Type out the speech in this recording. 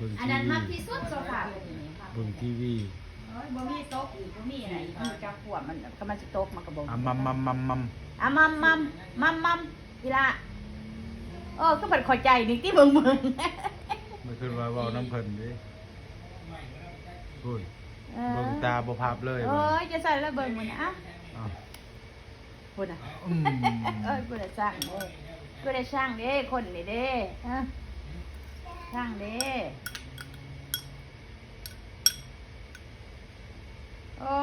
ເບິ່ງ ອັນນັ້ນມັກທີ່ສຸດໂຊຟາຕົວນີ້ ເບິ່ງທີວີ ໂອ້ຍ ບໍ່ມີຕົກອີກ ບໍ່ມີຫຍັງອີກ ຮູ້ຈັກພວກມັນ ຄັນມັນຊິຕົກມັນກໍບໍ່ ອະມຳມຳມຳມຳ ອະມຳມຳມຳມຳ ອີ່ຫຼ້າ ເອີ ຄືເພິ່ນເຂົ້າໃຈນີ້ຕິ ເບິ່ງເບິ່ງ ມັນຄືວ່າເວົ້ານຳເພິ່ນເດ້ ພຸ້ນ ເອີ ເບິ່ງຕາບໍ່ພັບເລີຍ ໂອ້ຍ ຈະໃສ່ລະເບິ່ງມັນ ອະ ອ້າວ ພຸ້ນນະ ອືມ ເອີຍ ຜູ້ໃດສ້າງເດ້ ຜູ້ໃດສ້າງເດ້ ຄົນນີ້ເດ້ ຮະ ສ້າງເດ້ ໂອ້